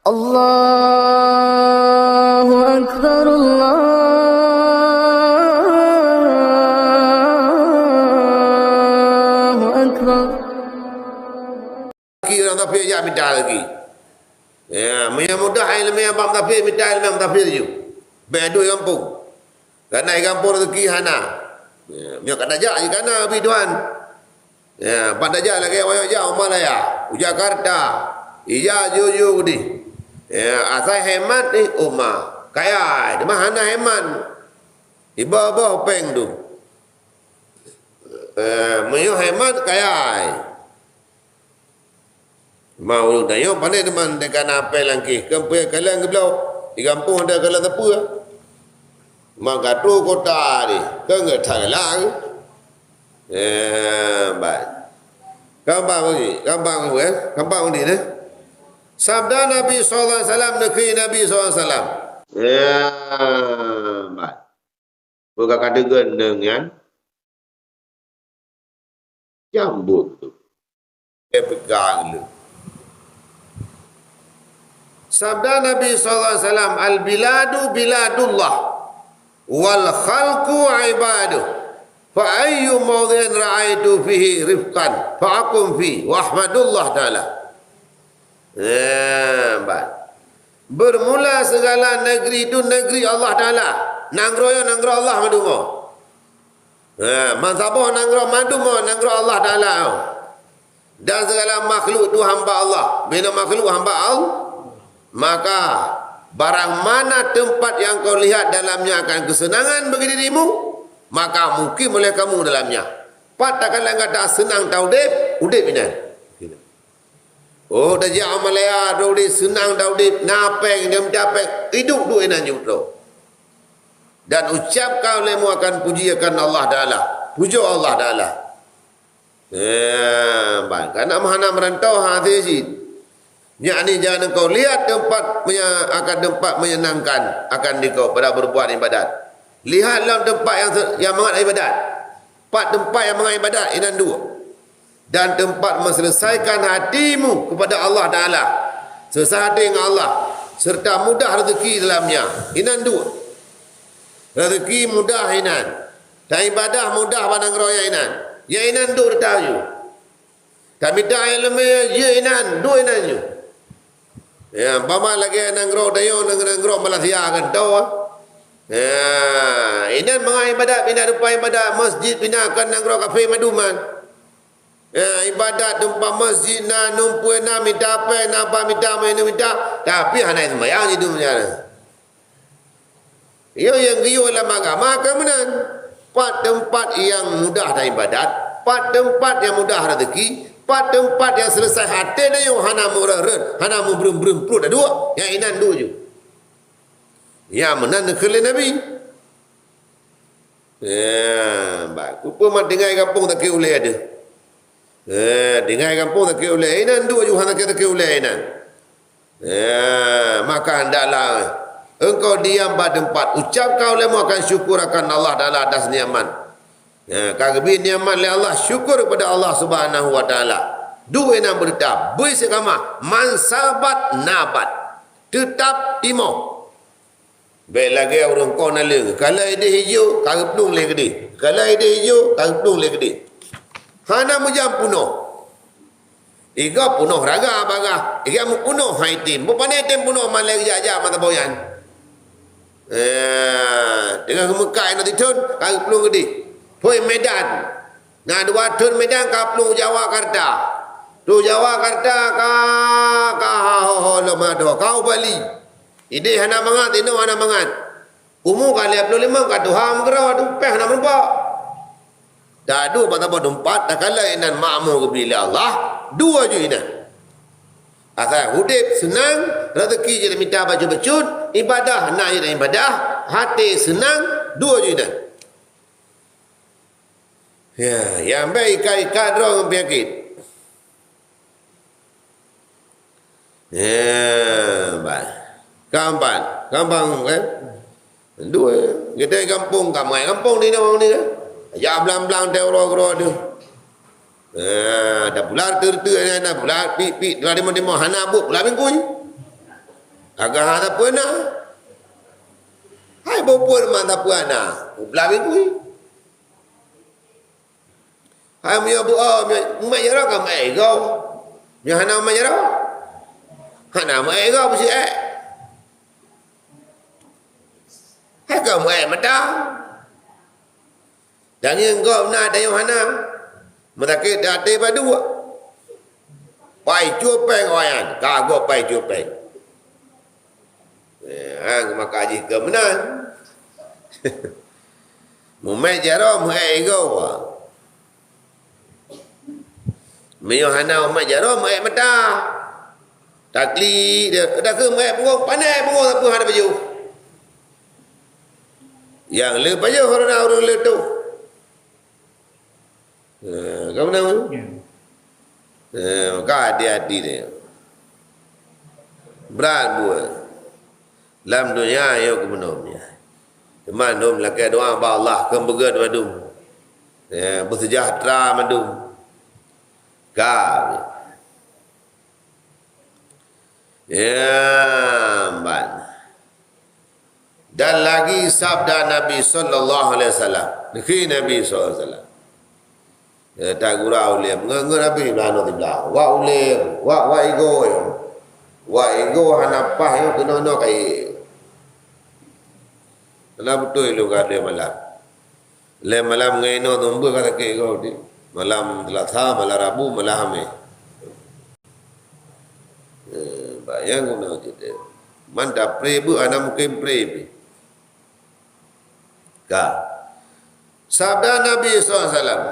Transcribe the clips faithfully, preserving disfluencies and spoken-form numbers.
Allahu Akbar, Allahu Akbar. Ki ureuëng musafir jak mita lagi. Ya, meunyoe mudah iéleumé bak musafir, mita iéleumé musafir ju. Bék duek gampông. Karena di gampông rezeki hana. Ya, meunyoe ka tajak jih kana bit Tuhan. Ya, pat tajak lagée wayang jak u Malaya, u Jakarta, ija ju-ju keudeh. Ya, asai hemat nih uma. Kaya, teuma hana hemat. Iba-ba péng tu. Eh, meunyoe hemat kaya. Ma ureuëng tanyoe pandai teuma teuka na apée langkeh, keu peue kalon geubloe, di gampông ada kalon sapeue. Ma ka troh kota deh, keu geutanyoe lah. Eh, baik. Gampang bagi, gampang bagi, eh? Gampang bagi deh. Sabda Nabi sallallahu alaihi wasallam, neukheun Nabi sallallahu alaihi wasallam. Ya, baik. Peue ka kadeungon nyan? Cambuk tu. Dia pegang tu. Sabda Nabi sallallahu alaihi wasallam, "Al-biladu biladullah, wal khalqu ibaduh. Fa ayyu mawdhi'in ra'aitu fihi rifqan, fa aqum fi, wa ahmadullah ta'ala." Eh, baik. Bermula segala negeri itu negeri Allah Ta'ala. Nanggroe nyoe nanggroe Allah mandum. Ha, bansaboh nanggroe mandum nanggroe Allah Ta'ala. Dan segala makhluk itu hamba Allah. Bila makhluk hamba Allah, maka barang mana tempat yang kau lihat dalamnya akan kesenangan bagi dirimu, maka mukim oleh kamu dalamnya. Pat takalon gata seunang taudeb, udeb inan. Oh, tajak u Malaya, taudeb seunang, taudeb na péng, dia mita péng, idup duek inan ju droe. Dan ucapkan olehmu akan puji akan Allah Ta'ala. Pujoe Allah Ta'ala. Eh, ban, karena hana meurantau hase cit. Yakni jangan engkau lihat tempat menya-, akan tempat menyenangkan akan dikau pada berbuat ibadat. Lihat dalam tempat yang se-, yang mangat ibadat. Pat tempat yang mangat ibadat, inan duek. Dan tempat menselesaikan hatimu kepada Allah Ta'ala. Selesai hati dengan Allah. Serta mudah rezeki dalamnya. Inan duek. Rezeki mudah inan. Dan ibadah mudah bak nanggroe nyan inan. Nyan inan duek teutab ju. Tamita iéleumé jeuet inan, duek inan ju. Ya, umpama lagée nanggroe tanyoe, nang-, nanggroe Malaysia kan tau, ah. Ya, inan mangat ibadat, pina teumpat ibadat, masjid pina kon nanggroe kafé mandum nyan. Ya, ibadat teumpat masjid na, numpue na, mita péng na, ba mita, meunyoe mita, tapi hana seumayang jih duek nyan. Nyoe nyang geuyue lam agama keu meunan. Pat teumpat nyang mudah taibadat, pat teumpat nyang mudah rezeki, pat teumpat nyang selesai até tanyoe hana meureuet-reuet, hana meubreuem-breuem pruet taduek, nyan inan duek ju. Nyang meunan neukheun lé Nabi. Eh, bah, peue mat tinggai gampông sakét ulée deuh. Eh, tinggai gampông sakét ulée, inan duek ju hana sakét-sakét ulée inan. Ya, maka hendaklah engkau diam bak teumpat, ucapkan olehmu akan syukur akan Allah Taala atas nikmat. Ya, ka geubri nikmat lé Allah, syukur kepada Allah Subhanahu wa Taala. Duek inan beureuta, bui seukamah, man sabat nabat. Teutap timoh. Bék lagée ureuëng kon naleueng, kalon ideh ijo, ka geuplueng lé keudeh. Kalon ideh ijo, ka geuplueng lé keudeh. Hana meujam peunoh. Igob peunoh raga bagah, igob meupunoh hai tem. Beu pané tem peunoh malée geujak-jak mata boyan. Eh, teungoh geumeukat inoe tithon, ka geuplueng keudeh. Phôi Medan. Na dua thon Medan ka plueng Jawa Karta. Tu Jawa Karta ka, ka ha ho ho lom adoe, ka u Bali. Ideh hana mangat, inoe hana mangat. Umu ka lhée ploh limong ka tuha meukeurah, tu péh hana meurumpok. Taduek bak saboh teumpat, takalon inan makmu geubri lé Allah, dua ju inan. Asai udeb seunang, rezeki jeuet mita bacut-bacut, ibadah na jeuet ibadah, até seunang, dua ju inan. Ya, nyang bék ikat-ikat droe ngon peunyakét. Ya, bah. Keumpat, gampang kan? Dua, kita gampông, ka mai gampông di dalam ni kan? Ya, blang-blang teuh uroe-uroe tu. Ha, dah pula reuteuh-reuteuh, dah pula pik-pik, dah timong-timong, hana buet pula bingkui. Agak hana peue na. Hai bopot man sapeue na. Ublah bingui. Hai meunyoe beu-, oh, meunyoe mat jaroe ka meuék igoe. Meunyoe hana mat jaroe, hana meuék igoe beusi ék. Hai ka meuék mata. Dan ngieng gob na tanyoe hana. Meusakét até baduek. Pai cupeng awaknyan, ka gob pai cupeng. Eh, ha, maka jih keu meunan. Mumet jaroe meuék igoe. Meunyoe hana mumet jaroe meuék mata. Taklik dia, dah keu meuék punggong, panéh punggong sapeue hana pajoh. Nyang le pajoh rona ureuëng le toh. Eh, ka meunan tu? Ya. Eh, maka hati-hati deh. Brat buet. Lam donya yo keumeunong ya. Teuma dum lakée doa bak Allah keu beugét mandum. Eh, beuseujahteura mandum. Ka. Ya, ban. Dan lagi sabda Nabi sallallahu alaihi wasallam. Niki Nabi sallallahu alaihi wasallam. Ya, tak gura ulée. Ngon, ngon Nabi beulanoe siblah. Wak ulée, wak, wak igoe. Wak igoe hana paih yo keunoe-noe kayée. Hana beutôi lôn gadée malam. Lé malam ngon inoe tumbôh ka sakét gob di. Malam Selasa, malam Rabu, malam Hamé. Eh, bayang guna cerita. Man tapré beuh, hana mungkin pré pih. Ka. Sabda Nabi sallallahu alaihi wasallam.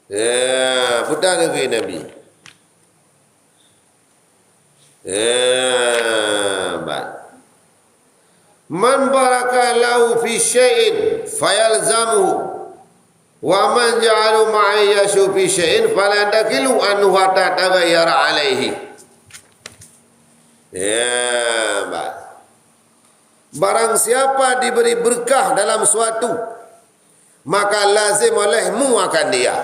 Eh, peugah lagée Nabi. Eh, ban. Man baraka lahu fi syai'in fayalzamuhu, wa man ja'alahu ma'ahu ya'ishu fi syai'in fala yantaqilu anhu hatta yataghayyara alaihi. Ya, ban. Barang siapa diberi berkah dalam suatu, maka lazim olehmu akan dia.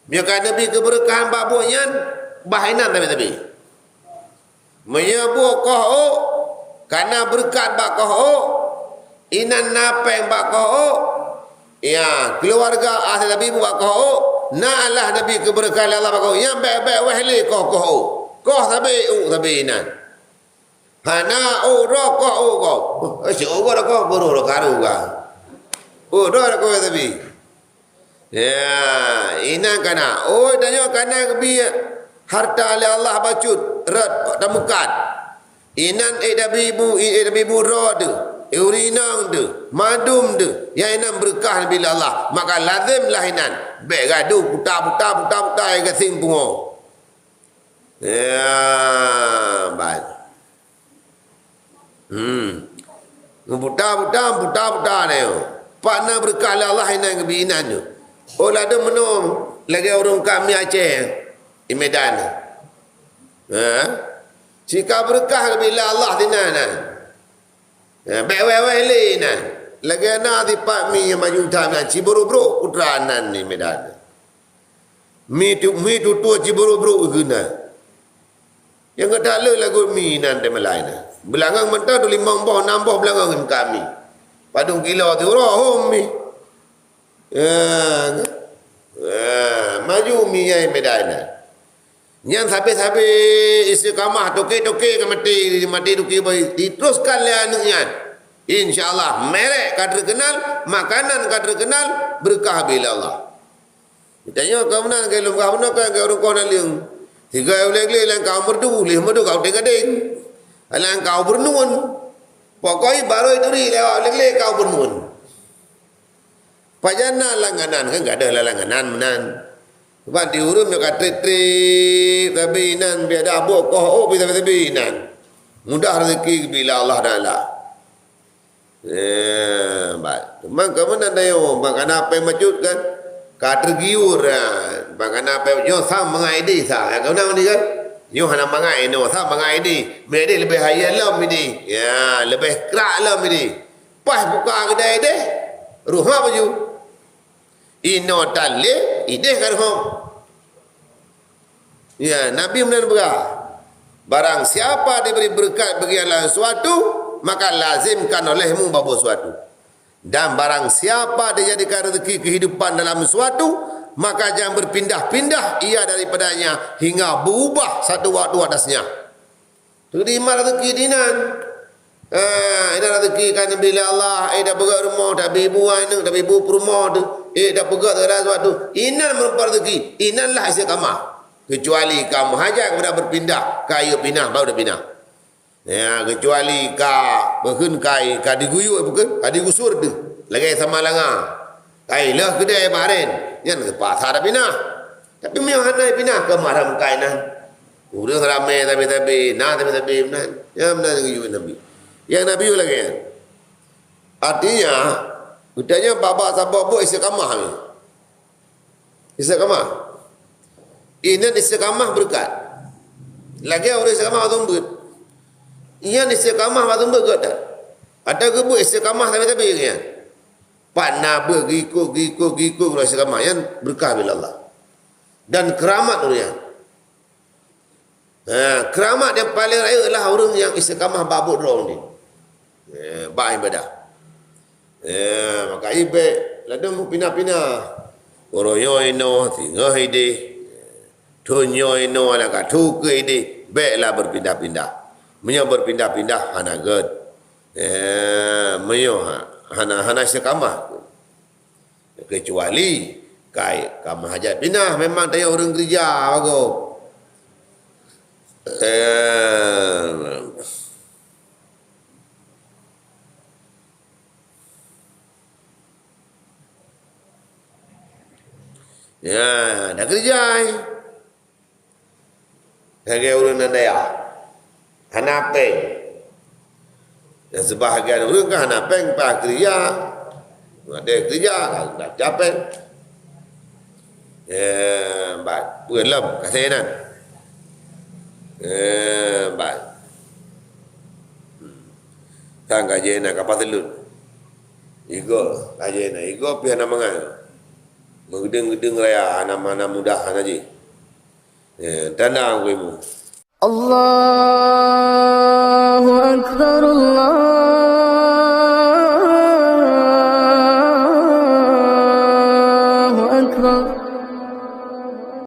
Meunyoe ka Nabi keubeureukahan bak buet nyan, bah inan tabi-tabi. Meunyoe buet koh ôk, kana beureukat bak koh ôk, inan na péng bak koh ôk, ya, keuluwarga ahli Nabi bak koh ôk, na Allah Nabi keubeureukahan lé Allah bak koh ôk, nyan bék-bék wéh lé koh, koh ôk. Koh sabe ôk sabe inan. Hana ôk droe koh ôk gob. Eh, si ôk gob droe koh, beurôh droe karu ka. Ôk droe droe koh sabe. Ya, inan kana. Oh, tanyoe kana geubi harta lé Allah bacut, rot tameukat. Inan ék tabi bu, ék tabi bu droe teuh, ék ureueng inong teuh, mandum teuh. Ya inan beureukat bila Allah. Maka lazimlah inan. Bék gadoh puta-puta, puta-puta, ék gasien pungo. Ya, baik. Hmm. Buta-buta, buta-buta na yo. Pak na beureukat lé Allah inan geubi inan nyoe. Oh, ladôm meunoe lagée ureueng kami Aceh, di Medan. Ha? Sika beureukat geubi lé Allah sinan na. Ha, bék wéh-wéh lé inan. Lagée na sipat mi nyang maju that na, cibrôk-brôk putra nan di Medan. Mi tu, mi tutoe cibrôk-brôk geuh na. Nyang gata le lagu mi nan teumalai na. Beulangöng mantong tu limong boh, nam boh beulangöng kami. Padum kilo tu roh hom mi. Ya, ya, maju mi nyai Medan na. Nyan sabe-sabe istiqamah toke-toke ka maté, maté toke bai diteruskan lé aneuk nyan. Insya Allah, merek ka terkenal, makanan ka terkenal, berkah bila Allah. Tanyoe ka meunan keu lôn ka meunan keu ureueng koh naleueng. Sigoe ulée glé lam ka merdu, lheueh merdu ka udeng-adeng. Lam ka ubernun. Pokok barô ituri lewat ulée glé ka ubernun. Pajan na langganan kan gadôh lam langganan meunan. Ban di ureueng nyoe ka trép-trép sabe inan biada boh koh ôk bisa sabe inan. Mudah rezeki bila Allah Taala. Eh, baik. Teuma kamoe na dayo, bak kana péng bacut kan? Ka tergiur, ya. Bak kana péng nyoe sa mangat idéh sa. Ya, kau na ni kan? Nyoe hana mangat inoe, sa mangat idéh. Idéh leubeh hayeu lom idéh. Ya, leubeh krak lom idéh. Pas buka keudai idéh, ruha baju. Inoe tan lé, idéh ka ruha. Ya, Nabi meunan peugah. Barang siapa diberi berkat bagian dalam sesuatu, maka lazimkan olehmu bak buet sesuatu. Dan barang siapa dijadikan rezeki kehidupan dalam sesuatu, maka jangan berpindah-pindah ia daripadanya hingga berubah satu waktu atasnya. Teurima rezeki dinan. Ha, inan rezeki ka neubri lé Allah, eh, tapeugöt rumoh, tabi bu aneuk, tabi bu peurumoh tu, eh, tapeugöt segala sesuatu. Inan meureumpok rezeki, inanlah istiqamah. Kecuali kamu hajat kepada berpindah, ka yue pinah, baru tapinah. Ya, kecuali ka meukeun kai, ka diguyue bukan, ka digusur tu. Lagèe sama langa. Kai lheueh keudè bak ren, nyan teupaksa tapinah. Tapi meunyoe hana pinah, keu mahram kai nan. Ureueng ramè sabe-sabe, na sabe-sabe meunan. Nyan meunan geuyue Nabi. Nyang Nabi lagèe nyan. Artinya, geutanyoe bak-bak saboh buet istiqamah ni. Istiqamah. Inan istiqamah beureukat. Lagèe ureueng istiqamah bak sumbeut. Nyan istiqamah bak sumbeut göt that. Atawa geubeuet istiqamah sabe-sabe nyan. Pat na beuet geuikot, geuikot, geuikot ureueng istiqamah. Nyan beureukat bak Allah. Dan keuramat ureueng nyan. Ha, keuramat nyang paleng rayeuk adalah ureueng nyang istiqamah bak buet droe ni. Eh, bak ibadah. Eh, maka jih bèk ladôm pinah-pinah. Uroe nyoe inoe, singoh idéh. Thon nyoe inoe, adak ka thon keu idéh. Bèklah berpindah-pindah. Meunyoe berpindah-pindah, hana göt. Eh, meunyoe ha-, hana, hana istiqamah. Kecuali kai ka meuhajat pinah, memang tanyoe ureueng keureuja bagoe. Eh, ya, dah keureuja, eh. Lagèe ureueng nan dayah, hana péng. Dan sebahagian ureueng kan hana péng, paih keureuja. Ada keureuja, ka baca péng. Eh, bat, peue lom, ka seunan. Eh, bat. Sang ka jeuet na kapal seuleueng. Igoe, ka jeuet na. Igoe pih hana mangat. Meugeudeueng-geudeueng raya, hana, hana mudah, hana jih. Eh, tanda kuimu. Allah.